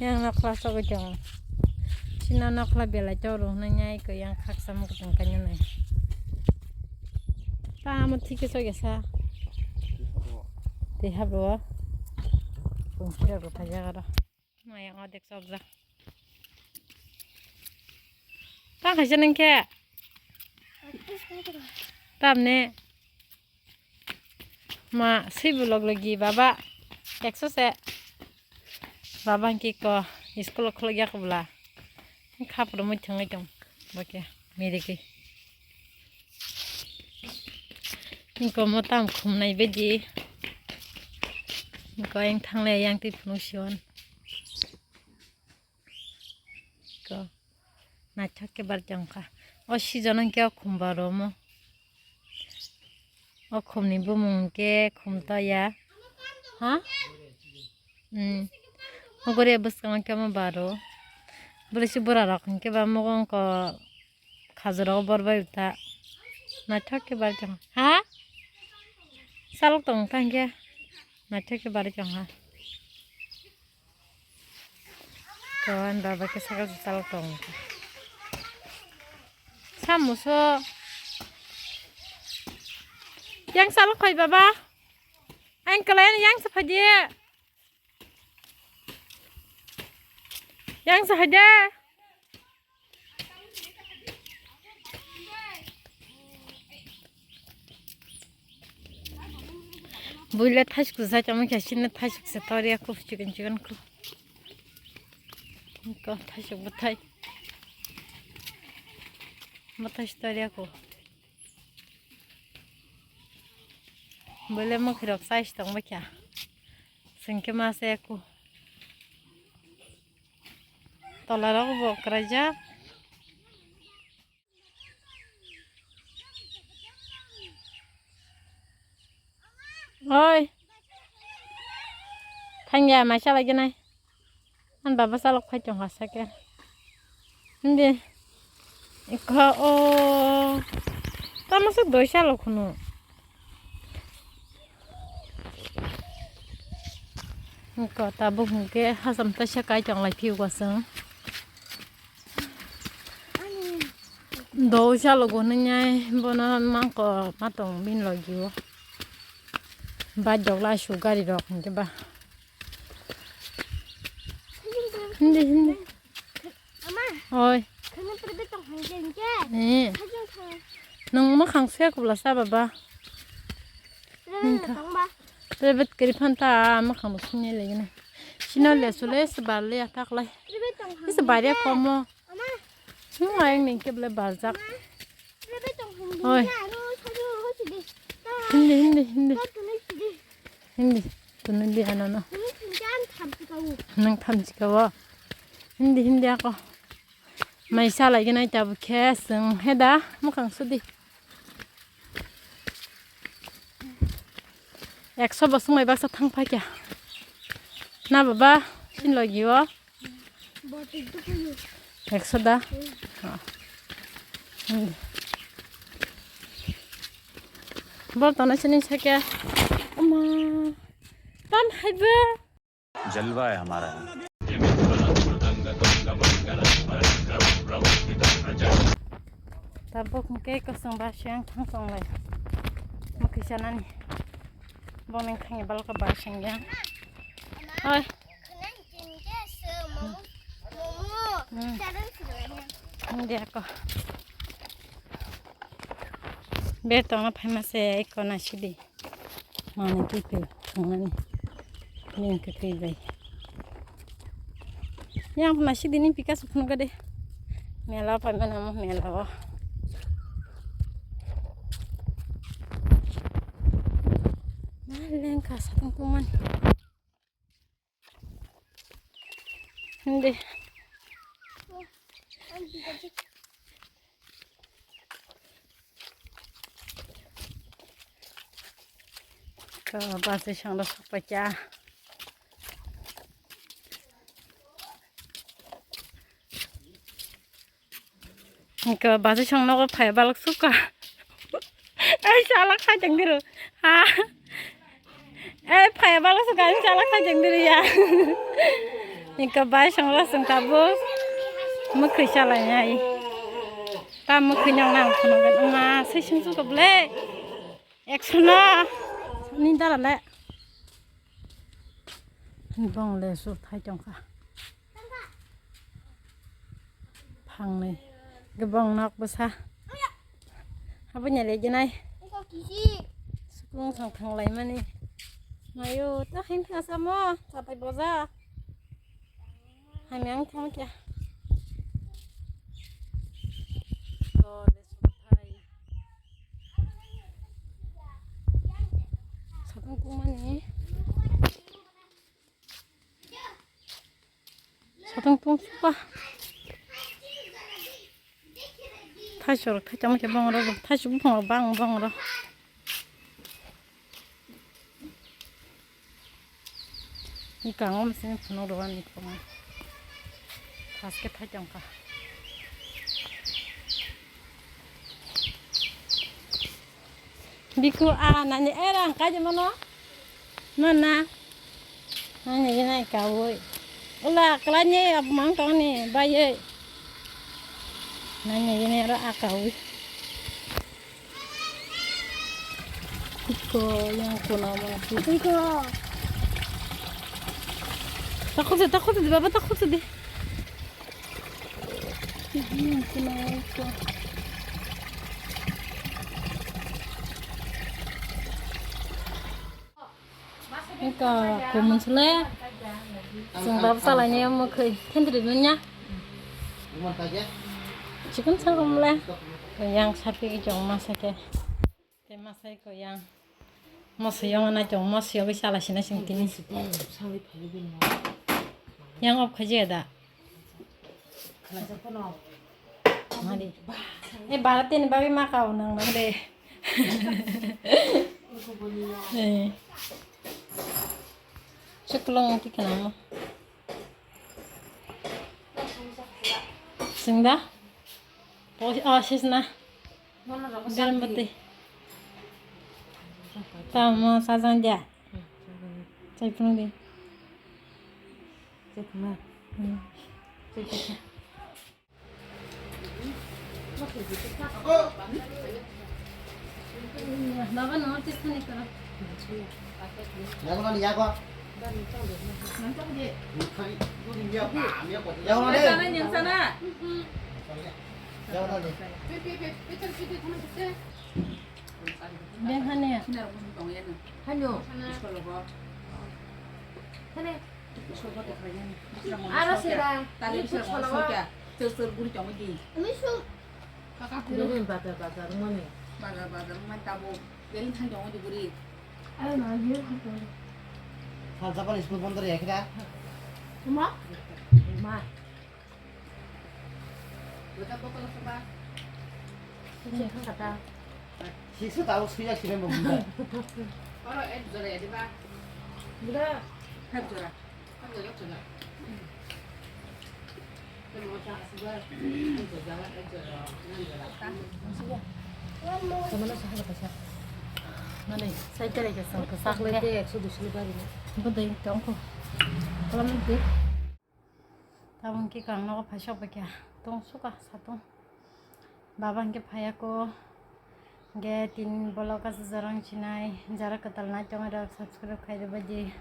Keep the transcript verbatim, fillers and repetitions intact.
Yang nokla sogwi tongo. China nokla belai to rwnai nyai ko yang khaksa mukutong kainanai. Tamo thike sogesa. Tei habro. Pungkira rwphaijak aro. Maya odek chopjak. Ta khaisa nangkhe. Tamne. Ma swi bulok logi baba. Ekso se. Baba hwnkhe ko school o khulukya kobla. Khapro muithangwi tong. Bokhe mirigwi. Hwnkhe omo tam khumnai baidi. Hwnkhe ayang thanglai ayang twi phunuk sion. Ko naithok khe bar tongkha. O season hwnkhe o khum baro omo. O khumni bumung hwnkhe khum toya. Ha? Hmm. O goriya bwskango hwnkhe omo baro. Bwrwi si bwrarok hwnkhe ba mogo wngkha. Khajurok bor bai ta. Naithok khe bari tong. Ha? Salok tong ta hwnkhe. Naithok khe bari tong ha. Kawan baba khe sakal salok tong. Samuso. Yang salok phai baba. Ang kalayan yang sa phai di. Yang sa phai di. Buila thasuk sa chama khe sini thasuk se toriya khu chicken chicken khu. Ko thasuk bwthai. Bwthai se toriya khu. Buila mwkhirok chais tong bakya. Sengke ma se khu. Tola rok bo kwraijak. Oi. Thangya mai chalai gwnai. An baba salok phai tong hasa khe. Hindi. Ikha o. Tamo se doi salok hunu. Ikha tabuk hwnkhe hasam taisa kai tong lai phiyo kwchwng. Do salogo nwngnai bono mangkok ma tong bini logi o. Bike rok lai su gari rok hwnkhe ba. Hindi, hindi. Ama, oi. Khana private tong hwnkhe hwnkhe. Eh. Hajong thang. Nwng mwkhang se kubla sa baba. Private tong ba. Private kiri phan ta mwkhang bo sini legi na. Sino le sule se bar le atak lai. Private tong hwnkhe. Ise bar ya komo. Ama. Hmm, ayang ning kebele barjak. Oi. Hindi, hindi, hindi. Hindi. Tunu di ano no. Nang tham chika wo. Hindi, hindi ako. Mai salai gana ita bukhe seng heda mukang sudi. Ekso bosong mai baksa thang phai kya. Na baba, sin logi o. Ekso da? Hmm. Bor tona sini sake. Ama. Tam haiba. जलवा है हमारा। Tabuk hwnkhe kwchwng ba siyang thang tong lai. Mukhi sanani. Bongni thangni balka ba siyang. Oi. Hmm. Hindi ako. Ber tongna phaima se eko na sidi. Mani kiphil thwngnani. Nini kiphil bai. Yang puna sidi ni pika sukhun gade. Mela pai mana mo mela o. Maleng ka satung kuman. Hindi. Ko basi sanglo sokpacha. Ko basi sangno ko phai balok suka. Ai salak khai jang diru. Ha. Ai phai balok suka ai salak khai jang diru ya. Iko bai songra song tabuk. Mukhui salai nai. Ta mukhui nong nang phunukgwn wngma sui sung suko ble. Eksono ni dala le. Bong le su thai tongkha. Phangnwi. Gabang nok bwsa. Abo nya le jinai. Sukung thang thang lai mani. Mayo ta hin thang samo. Sapai boja. Hai mang thang kya. To le su thai. Satung kumani. Satung tung supa. Thaisok rok thaitamo khe bong rok, thaisok bong rok bang bong rok. Ni kangma sini phunuk rok ani kong. Thaske thai tongkha. Biku a nani era ang kaji mano. Mana. Nani gini kawoi. Ula kalani abmang tongni bayoi. Nani gini era a kawoi. Iko yang kuna mana. Iko. Takut deh, takut deh, baba takut deh. Ika kumun sule. Sing bab salai ni mukhui. Thendri dunya. Chicken sangam le. Yang sapi jong masa ke. Te masai ko yang. Moso yong na jong moso yogi sala sina sing tini. Yang op khaji da. Mari. Eh, bara tini bagi makau nang nang de. Eh. Sekolong ti kenal mo. Sing da? Oh, oh, sis na. Garam bati. Tamo sajang dia. Chai phunuk di. Chai phunuk. Hmm. Baba no artist ni kara. Yago nani yago. Nang tong de. Yago nani. Sana yang sana. Yago nani. Beng hane. Hano. Hane. Aro sira. Tali bisa ngol soja. Cel cel guri tong di. Ini su. Kaka guri. Ini bazar bazar mani. Bazar bazar mani tabo. Gari thang tong di guri. Aro na ye. Sal japan school bondo ya kira. Ma. Ma. Sini kata. Sisu tahu suya sini mau bunda. Kalau eh jora ya diba. Bunda. Hep jora. Hep jora jora. Mana saya ada pasal. Mana saya cari ke sang ke sak le. Ekso dusu le bari. Budai tongko. Kalau nanti. Tabuk hwnkhe khe ang nogo phaisok bai kha tong suka satung. Baba hwnkhe phaiya kho. Hwnkhe tini vlog aswk jorang sinai, jara kwtal nai tongo rok subscribe khai rwbaidi.